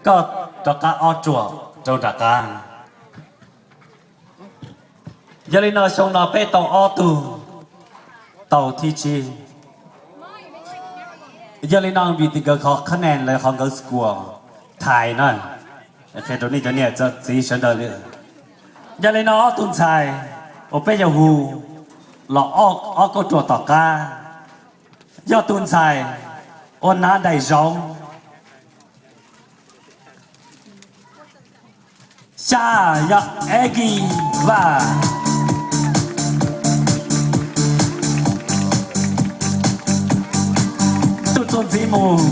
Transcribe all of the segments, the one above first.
koj rov qab ob ruam rau nram qab. Yog li no xyoo no peb tau ob tug tau thib tsib. Yog li no vim tias nkawd qhov qhab nees lawv qhov nkawd score thaiv na, qhia rau nej cov niam txiv sawv daws li. Yog li no ob tug ntxhais uas peb yuav hu los ob kauj ruam tom qab, yog tus ntxhais uas hnav daim zauv, xya yog Egi Vaj. Tus txuas ntxiv mus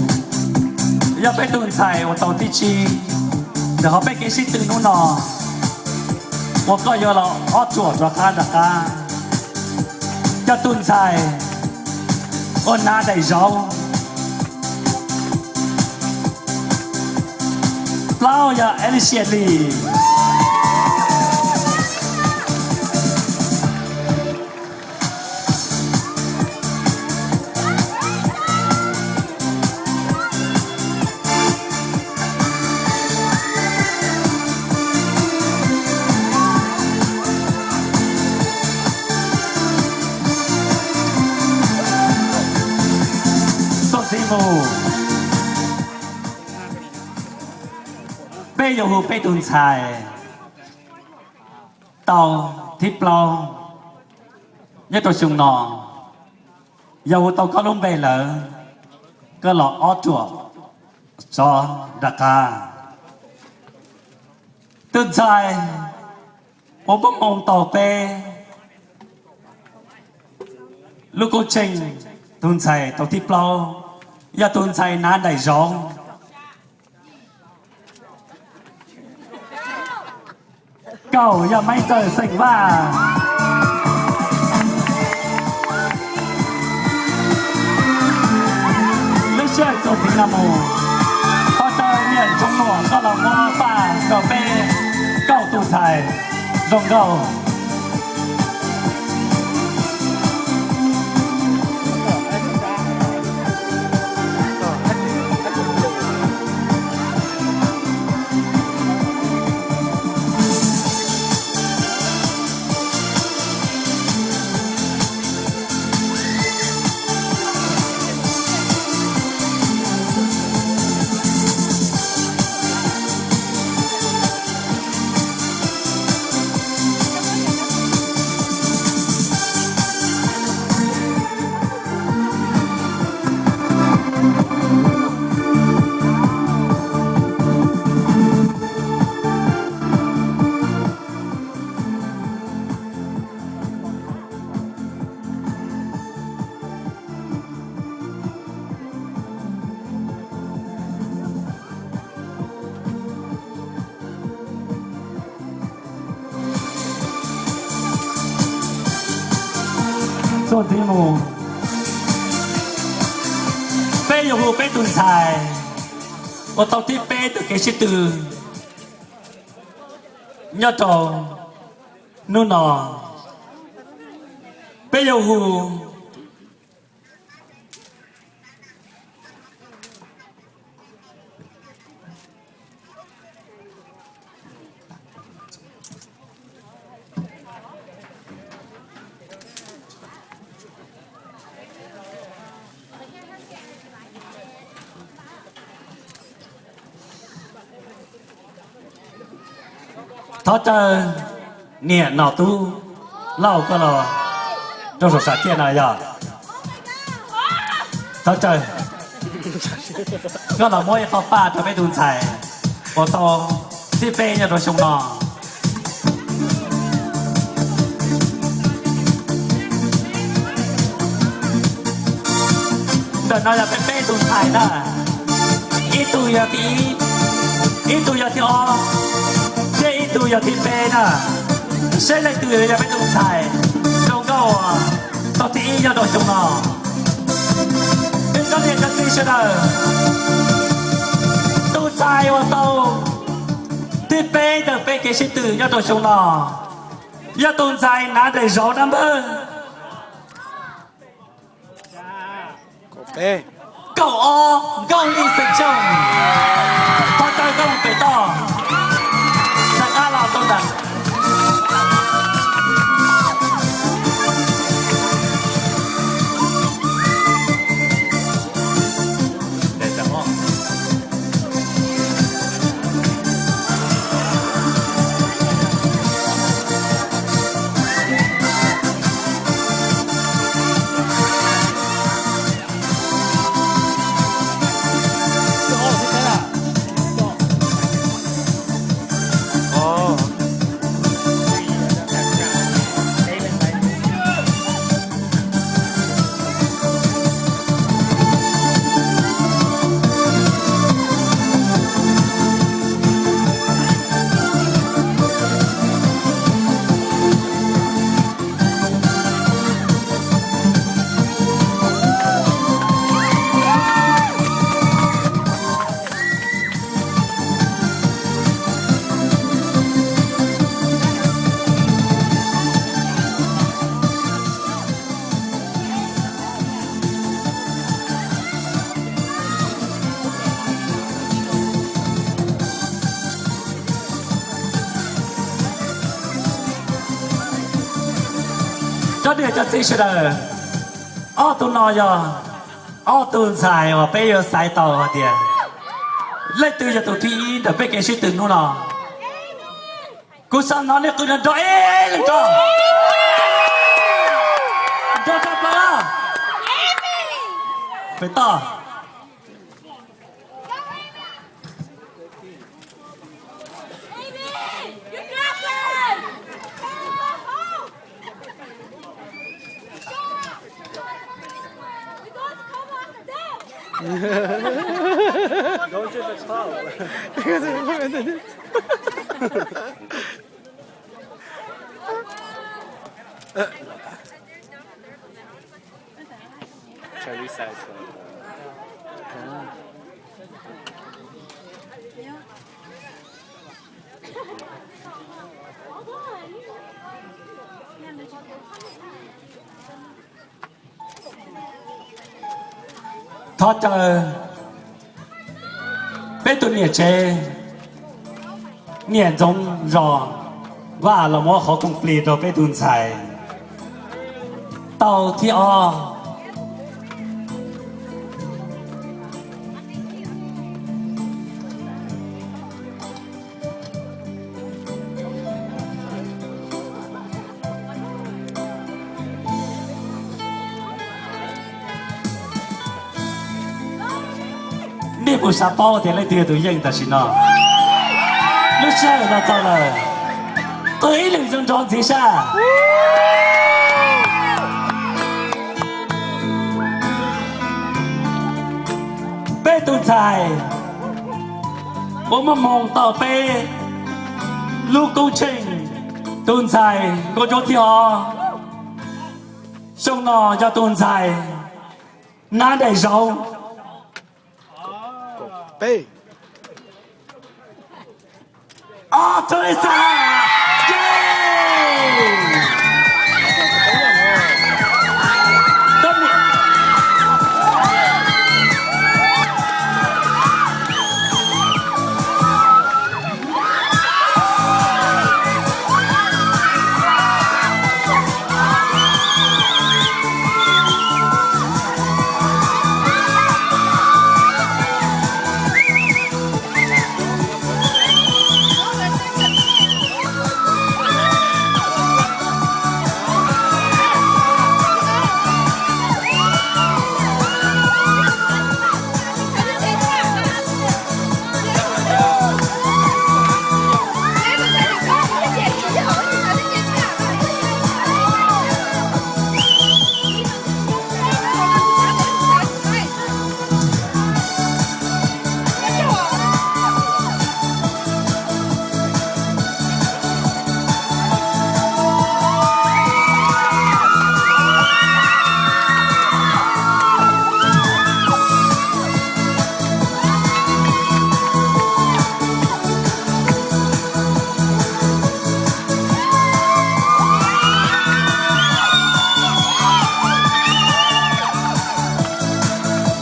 yog peb tus ntxhais uas tau thib tsib ntawm qhov peb kev sib tw hnub no, uas koj yuav los ob ruam rov qab nram qab, yog tus ntxhais uas hnav daim zauv, plaub yog Alicia Lee. Txuas ntxiv mus, peb yuav hu peb tus ntxhais tau thib plaub nyob rau xyoo no. Yog hu tau koj lub npe lawm, koj los ob ruam rov nram qab. Tus ntxhais uas muab moo tau peb lub koob tsheej, tus ntxhais tau thib plaub yog tus ntxhais hnav daim zauv, kaum yog Maiv Txawm xeem Vaj. Lub sij hawm txuas ntxiv no mus, pov thawj niam Ntxoov Nuam koj los muab paj rau peb kaum tus ntxhais zoo nkauj. Txuas ntxiv mus, peb yuav hu peb tus ntxhais uas tau thib peb tus kev sib tw nyob rau hnub no. Peb yuav hu Thov caw niam Nom Tub Lauj koj los rau saum sam thiaj no yog. Thov caw koj los muab ib qho paj rau peb tus ntxhais uas tau thib peb nyob rau xyoo no. Ntawm no yog peb peb tus ntxhais na, ib tug yog thib ib, ib tug yog thib ob, thiab ib tug yog thib peb na. Seb leej twg yog peb tus ntxhais zoo nkauj uas tau thib ib nyob rau xyoo no. Ib tsoom niam tsoom txiv sawv daws, tus ntxhais uas tau thib peb ntawm peb kev sib tw nyob rau xyoo no yog tus ntxhais hnav daim zauv dab npawg kaum ob, Nkauj Lis xeem Tsheej. Thov caw Nkauj Cov niam cov txiv sawv daws, ob tug no yog ob tug ntxhais uas peb yuav xaiv tau hais tias leej twg yog tus thib ib ntawm peb kev sib tw hnub no. Kuv xav hnov nej qw nrov nrov ib leeg tso. Nrov tshaj plaws. Pem toj. Thov caw peb tus niam tsev, niam Ntxoov Zos Vaj los muab qhov khoom plig rau peb tus ntxhais tau thib ob. Nej puas xav paub tias leej twg yog tus yeej tam sim no? Lub sij hawm no txog lawm, qw ib lwm zoo nrov ntxiv sab. Peb tus ntxhais uas muaj hmoo tau peb lub koob tsheej, tus ntxhais Nkauj Ntsuab thib ob, xyoo no yog tus ntxhais Nab Daim Zaub.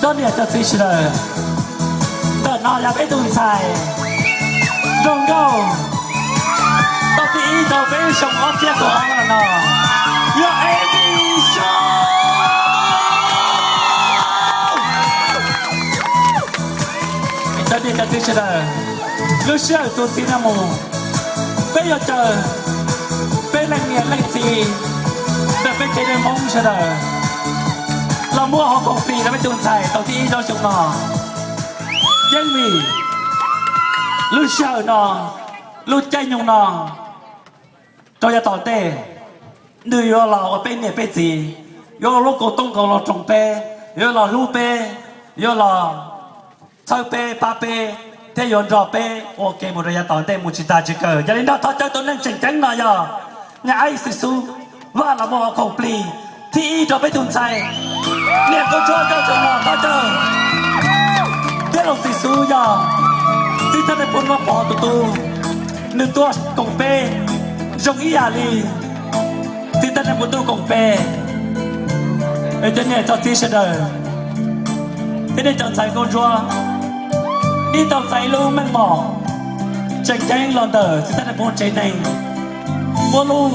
Cov niam cov txiv sawv daws, ntawm no yog peb tus ntxhais zoo nkauj tau thib ib rau peb xyoo ob txhiab kaum ob no, yog Emi Xyooj. Cov niam cov txiv sawv daws, lub sij hawm txuas ntxiv no mus, peb yuav caw peb leej niam leej txiv ntawm peb tsev neeg Hmoob sawv daws los muab qhov khoom plig rau peb tus ntxhais tau thib ib rau xyoo no. Yeej vim lub sij hawm no, lub caij nyoog no rau yav tom ntej, nws yuav los ua peb niam peb txiv, yuav ua lub kaus tooj kaus hlau roos peb, yuav los hlub peb, yuav los txhawb peb pab peb, thiab yuav nrog peb ua ke mus rau yav tom ntej mus tsis tas tsis kawg. Yog li no thov caw tus neeg tseem ceeb no yog niam Aib Xwm Xub Vaj los muab qhov khoom plig thib ib rau peb tus ntxhais niam Nkauj Ntsuab Vaj zoo no, thov caw. Tij laug Xwm Xub yog txiv thaj neeb puv Vaj Pov tus tub, nws tuaj koom peb zoo ib yam li txiv thaj neeb puv tuaj koom peb. Es cov niam cov txiv sawv daws, thiab nej cov ntxhais Nkauj Ntsuab, nej tau txais lub meej mom tseem ceeb los ntawm txiv thaj neeb puv tsev neeg, muab lub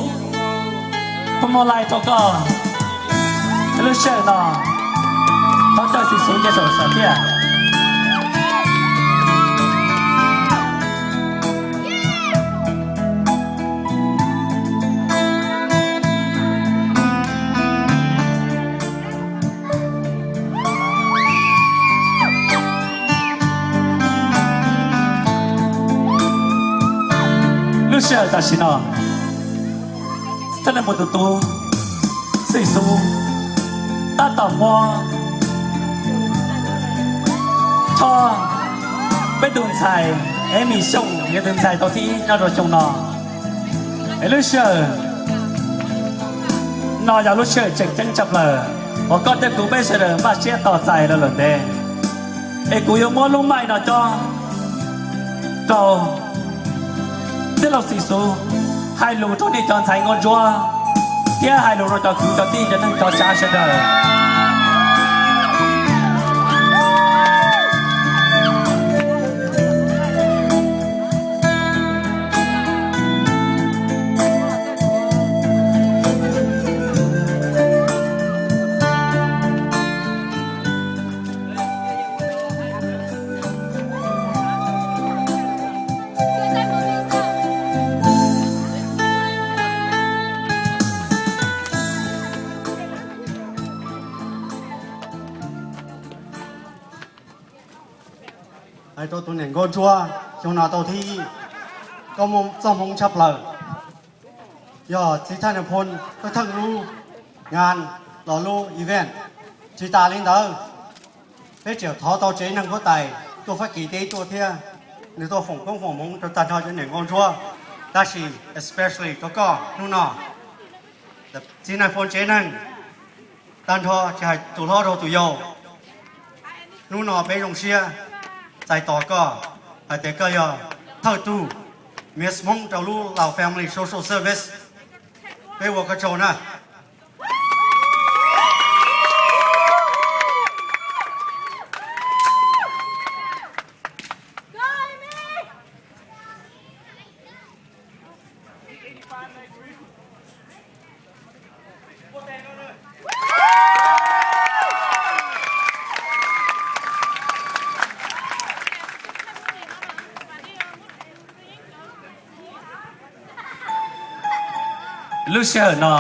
Kuv muaj lais rau koj, lub sij hawm no thov caw Xim Xus nce saum sav thiab. Lub sij hawm tam sim no, thaj neeg mus tus tub Xim Xus tab tom muab tso peb tus ntxhais Emi Xyooj, yog tus ntxhais tau thib ib nyob rau xyoo no. Es lub sij hawm no yog lub sij hawm tseem ceeb tshaj plaws uas koj thiab kuv peb sawv daws npaj siab tos txais los lawm ntev. Es kuv yuav muab lub maij no cob rau tij laug Xim Xus hais lus rau nej cov ntxhais nkauj ntsuab thiab hais lus rau cov kwv cov tij cov neej cov tsav sawv daws. Hais rau tus niam nkauj ntsuab xyoo no tau thib ib, koj muaj txoj hmoov tshaj plaws. Yog txiv thaj neeg phoo koj theej lub ngan los lub event. Tsis tas li ntawd, peb tseem thov tau tsev neeg huab tais tuaj Fab Kis teb tuaj thiab, nws tuaj foom koob foom hmoov rau tag nrho cov niam nkauj ntsuab, tab sis especially rau koj hnub no. Txiv neej phoo tsev neeg, tag nrho tsis hais tus hlob rau tus yau, hnub no peb zoo siab txais tos koj hais tias koj yog thawj tug Miss Hmoob rau lub Lao Family Social Service. Peb ua koj tsaug na. Lub sij hawm no,